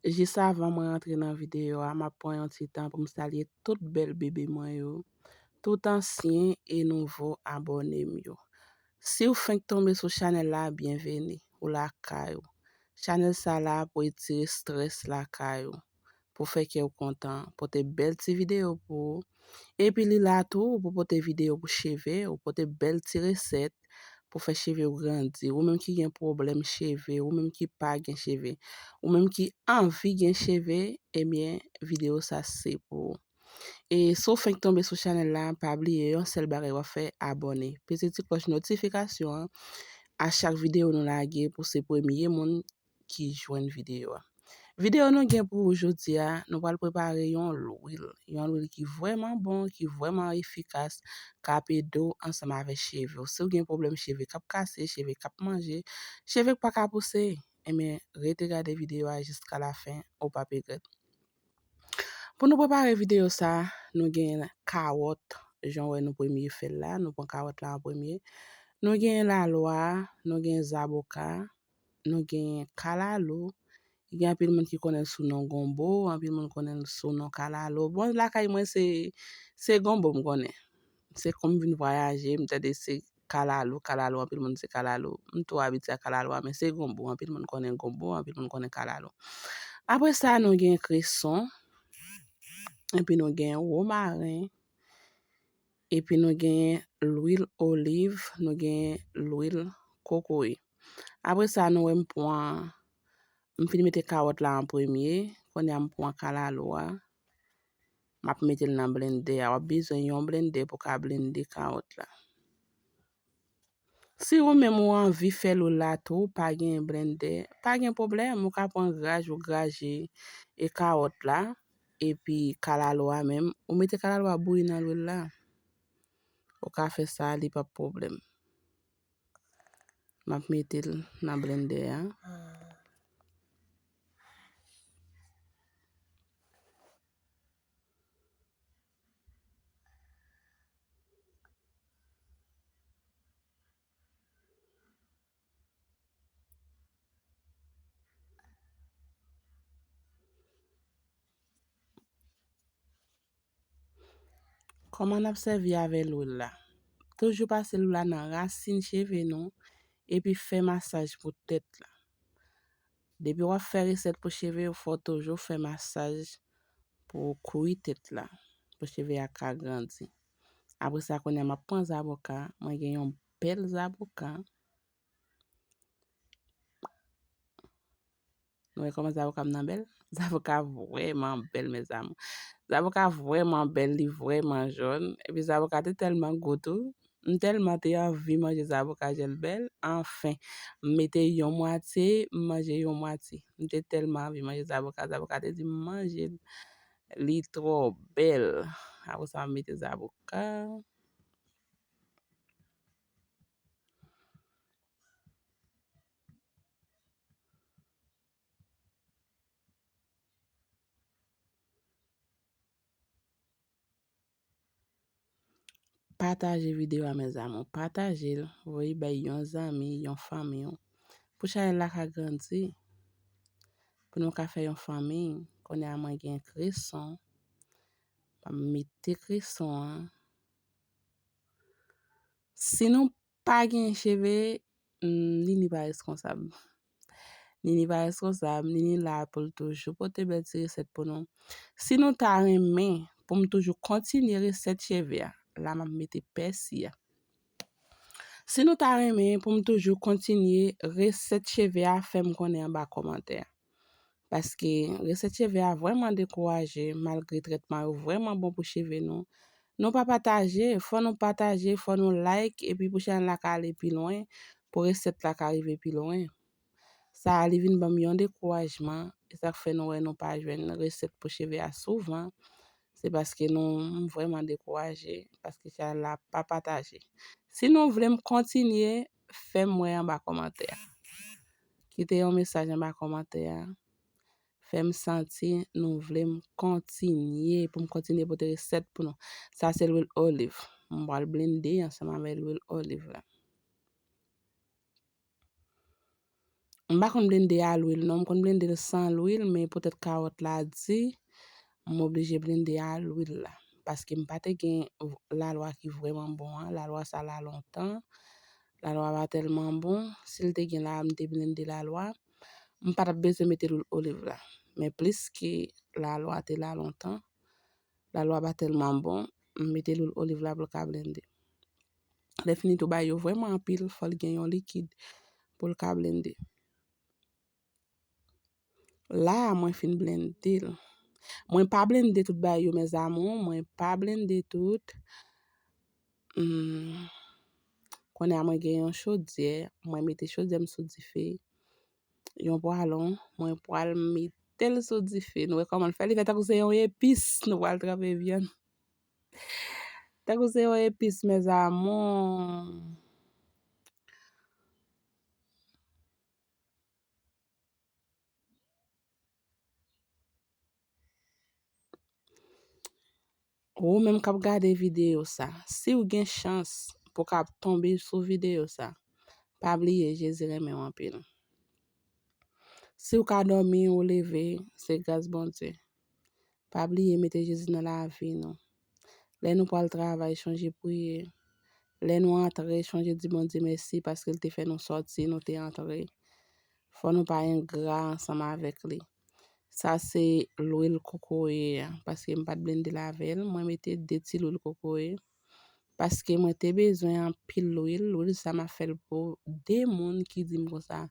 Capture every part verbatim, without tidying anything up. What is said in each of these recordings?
Jis avan mwen antre nan videyo a, m ap pran yon ti tan pou m salye tout bèl bebe mwen yo, tout ansyen e nouvo abòne m yo. Si w fenk tonbe sou chanèl la, byenveni, ou lakay ou. Chanèl sa la pou retire estrès lakay ou, pou fè kè w kontan, pote bèl ti videyo pou ou. Epi li la tou pou pote videyo pou cheve, ou pote bèl ti resèt pou fè cheve w grandi. Ou menm ki gen pwoblèm cheve, ou menm ki pa gen cheve, ou menm ki anvi gen cheve, ebyen, videyo sa se pou ou. E si w fenk tonbe sou chanèl la, pa bliye yon sèl bagay w ap fè, abòne. Peze ti klòch notifikasyon an. A chak videyo nou lage pou se premye moun ki jwenn videyo a. Videyo nou gen pou ou jodi a, nou pral prepare yon lwil. Yon lwil ki vrèman bon, ki vrèman efikas, k ap ede w ansanm avèk cheve w. Si w gen pwoblèm cheve k ap kase, cheve k ap manje, cheve k pa ka pouse, enben, rete gade videyo a jiska lafen, ou p ap regrèt. Pou nou prepare videyo sa, nou gen kawòt, jan w wè nou premye fè l la, nou pran kawòt la an premye. Nou gen lalwa, nou gen zaboka, nou gen kalalou. Gen anpil moun ki konnen l sou non gonbo, anpil moun konnen l sou non kalalou. Bon, lakay mwen se, se gonbo m konnen. Se kòm m vin vwayaje, m tande se kalalou, kalalou, anpil moun se kalalou. M tou abitye a kalalou a, men se gonbo, anpil moun konnen gonbo, anpil moun konnen kalalou. Apre sa, nou gen kreson, epi nou gen womaren, epi nou gen lwil oliv, nou gen lwil kokoye. Apre sa, nou wè m pran, m fin mete kawòt la an premye, kounye a m pran kalalou a, m ap mete l nan blendè a. W ap bezwen yon blendè pou w ka blende kawòt la. Si ou menm ou anvi fè lwil la tou, ou pa gen blendè, pa gen pwoblèm, ou ka pran graj ou graje e kawòt la, epi kalalou a menm, ou mete kalalou a bouyi nan lwil la. Ou ka fè sa, li p ap pwoblèm. M ap mete l nan blendè a. Kòman n ap sèvi avè lwil la? Toujou pase lwil la nan rasin cheve nou, epi fè masaj pou tèt la. Depi w ap fè resèt pou cheve yo, fò w toujou fè masaj pou kwi tèt la, pou cheve a ka grandi. Apre sa, kounye a, m ap pran zaboka. Mwen gen yon bèl zaboka. Nou wè kòman zaboka m nan bèl? Zaboka vrèman bèl, mezanmi. Zaboka vrèman bèl, li vrèman jòn. Epi zaboka te tèlman gou tou. M tèlman te anvi manje zaboka jan l bèl. Anfen, m mete yon mwatye, m manje yon mwatye. M te tèlman anvi manje zaboka, zaboka te di m manje l. Li twò bèl. Apre sa, m mete zaboka. Pataje videyo a, mes amours. Pataje l, voye bay yon zanmi, yon fanmi w. Pou chanèl la ka grandi. Pou nou ka fè yon fanmi. Kounye a mwen gen kreson. M ap mete kreson an. Si nou pa gen cheve, mm, Nini pa reskonsab. Nini pa reskonsab, Nini la pou l toujou pote bèl ti resèt pou nou. Si nou ta renmen pou m toujou kontinye resèt cheve a, la m ap mete pèsi a. Si nou ta renmen pou m toujou kontinye resèt cheve a, fè m konnen anba kòmantè a. Paske resèt cheve a vrèman dekouraje, malgre trètman yo vrèman bon pou cheve nou. Nou pa pataje, fò nou pataje, fò nou like, epi pou chanèl la ka ale pi lwen, pou resèt la ka rive pi lwen. Sa a, li vin ban m yon dekourajman, e sa k fè nou wè nou pa jwenn resèt pou cheve a souvan. Se paske nou, m vrèman dekouraje, paske chanèl la pa pataje. Si nou vle m kontinye, fè m wè anba kòmantè a. Kite yon mesaj anba kòmantè a. Fè m santi nou vle m kontinye, pou m kontinye pote resèt pou nou. Sa se lwil oliv. M pral blende ansanm avè lwil oliv la. M pa konn blende a lwil non, m konn blende l san lwil, men poutèt kawòt la di, m oblije blende a lwil la. Paske m pa te gen v-, lalwa ki vrèman bon an, lalwa sa la lontan, lalwa pa tèlman bon, si l te gen la, m te blende lalwa, m pa t ap bezwen mete lwil oliv la. Men plis ke lalwa te la lontan, lalwa pa tèlman bon, m mete lwil oliv la pou l ka blende. Lè fini tou, bagay yo vrèman anpil, fò l gen yon likid pou l ka blende. La a, mwen fin blende l. Mwen pa blende tout bagay yo, mes amours, mwen pa blende tout. Hmm. Kounye a, mwen gen yon chodyè, mwen mete chodyè m sou dife. Yon pwalon, mwen pral mete l sou dife. Nou wè kòman l fè? Li fè tankou se yon epis, nou pral tranpe vyann. Tankou se yon epis, mes amours. Ou menm k ap gade videyo sa, si w gen chans pou w ka tonbe sou videyo sa, pa bliye Jezi renmen w anpil. Si w ka dòmi, ou leve, se gras Bondye. Pa bliye mete Jezi nan lavi nou. Lè nou pral travay, chonje priye. Lè nou antre, chonje di Bondye mèsi paske l te fè nou sòti, nou te antre. Fò nou pa engra ansanm avèk li. Sa se lwil kokoye a, paske m pa t blende l avè l, mwen mete de ti lwil kokoye. Paske mwen te bezwen anpil lwil, lwil sa m ap fè l pou de moun ki di m konsa,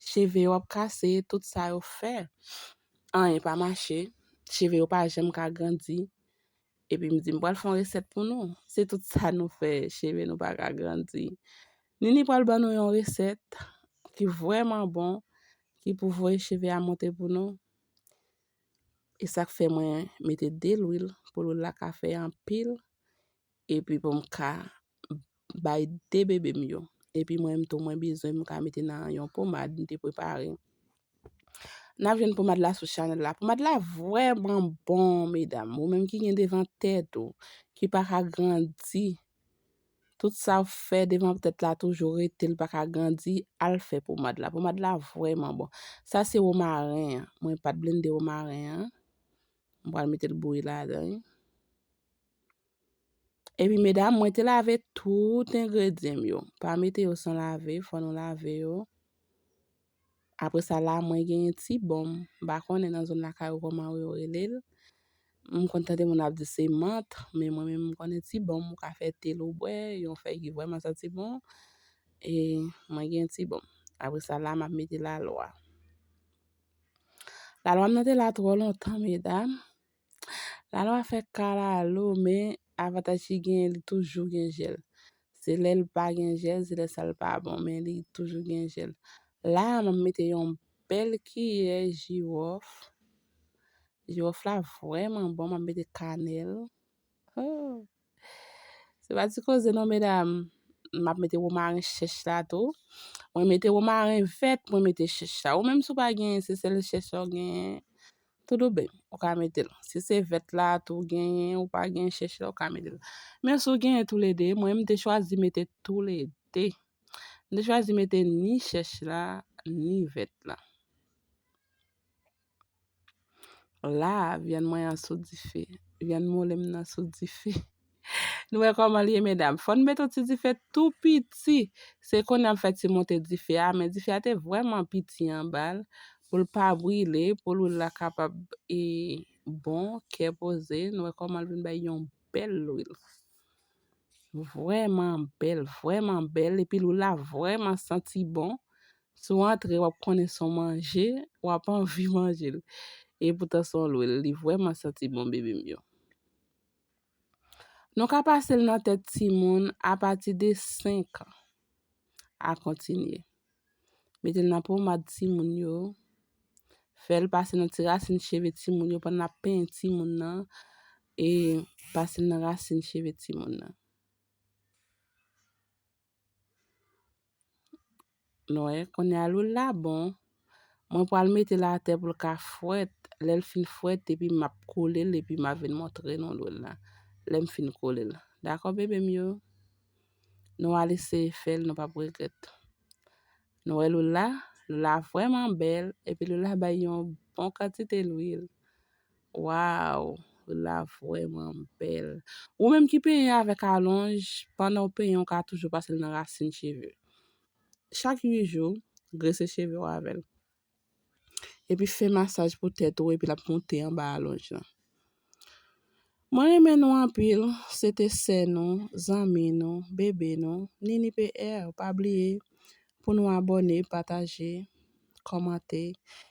cheve yo ap kase, tout sa yo fè, anyen pa mache, cheve yo pa janm ka grandi. Epi m di, m pral fè yon resèt pou nou. Se tout sa nou fè, cheve nou pa ka grandi. Nini pral ban nou yon resèt ki vrèman bon, ki pou voye cheve a monte pou nou. E sa k fè mwen mete de lwil, pou lwil la ka fè anpil, epi pou m ka bay de bebe m yo. Epi mwen menm tou, mwen bezwen m ka mete nan yon pomad m te prepare. N ap jwenn pomad la sou chanèl la. Pomad la vrèman bon, medam. Ou menm ki gen devan tèt ou, ki pa ka grandi, tout sa w fè devan tèt la toujou rete, l pa ka grandi, al fè pomad la. Pomad la vrèman bon. Sa se womaren an. Mwen pa t blende womaren an. M pral mete l bouyi ladan wi. Epi medam, mwen te lave tout engredyan m yo. Pa mete yo san lave, fò nou lave yo. Apre sa la, mwen genyen ti bonm. M pa konnen nan zòn lakay ou kòman yo rele l. M konn tande moun ap di se mant, men mwen menm m konnen ti bonm, ou ka fè te l ou bwè, yon fèy ki vrèman santi bon. E mwen gen ti bonm. Apre sa la, m ap mete lalwa. Lalwa m nan te la twò lontan, medam. Lalwa fè kalalou, men avantaj ki genyen, li toujou gen jèl. Se lè l pa gen jèl, se lè sa l pa bon, men li toujou gen jèl. La a, m ap mete yon bèl kiyè jiwòf. Jiwòf la vrèman bon, m ap mete kanèl. Oh. Se pa ti koze non, medam. M ap mete womaren chèch la tou. Mwen mete womaren vèt, mwen mete chèch la. Ou menm si w pa genyen, se sèl chèch la w genyen, toudouben, ou ka mete l. Si se vèt la tou w genyen, ou pa gen chèch la, ou ka mete l. Men si w genyen toulede, mwen m te chwazi mete toulede. M te chwazi mete ni chèch la, ni vèt la. La, vyann mwen an sou dife. Vyann moulen m nan sou dife. Nou wè kòman l ye, medam. Fò n mete yon ti dife tou piti. Se kounye a m fè ti monte dife a, men dife a te vrèman piti anba l. Pou l pa brile, pou lwil la kapab, e, bon, kè poze. Nou wè kòman l vin bay yon bèl lwil. Vrèman bèl, vrèman bèl. Epi lwil la vrèman santi bon. Si w antre, w ap konnen se yon manje, w ap anvi manje l. E poutan se yon lwil, li vrèman santi bon, bebe m yo. Nou ka pase l nan tèt timoun apati de senk an. A kontinye. Mete l nan pomad timoun yo. Fè l pase nan ti rasin cheve timoun yo pandan n ap penyen timoun nan. E pase l nan rasin cheve timoun nan. Nou wè, kounye a lwil la bon. Mwen pral mete l atè pou l ka fwèt. Lè l fin fwèt, epi m ap koule l, epi m ap vin montre nou lwil la. Lè m fin koule l. Dakò, bebe m yo? Nou al eseye fè l, nou p ap regrèt. Nou wè lwil la? Lola vrèman bèl, epi Lola bay yon bon kantite lwil. Waw, Lola vrèman bèl. Ou menm ki penyen avèk alonj, pandan w penyen, w ka toujou pase l nan rasin cheve. Chak uit jou, grese cheve w avè l. Epi fè masaj pou tèt ou, epi l ap monte anba alonj lan. Mwen renmen nou anpil, se te sè nou, zanmi nou, bebe nou, Nini P R. Pa bliye pou nou abòne, pataje, kòmante.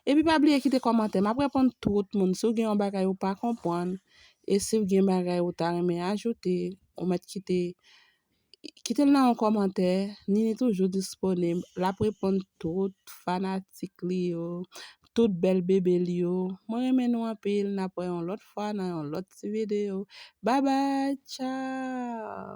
Epi pa bliye kite kòmantè. M ap reponn tout moun. Si w gen yon bagay ou pa konprann, e si w gen bagay ou ta renmen ajoute, ou mèt kite, kite l nan yon kòmantè. Nini toujou disponib. L ap reponn tout fanatik li yo, tout bèl bebe li yo. Mwen renmen nou anpil. N ap wè yon lòt fwa nan yon lòt ti videyo. Babay, tchaw!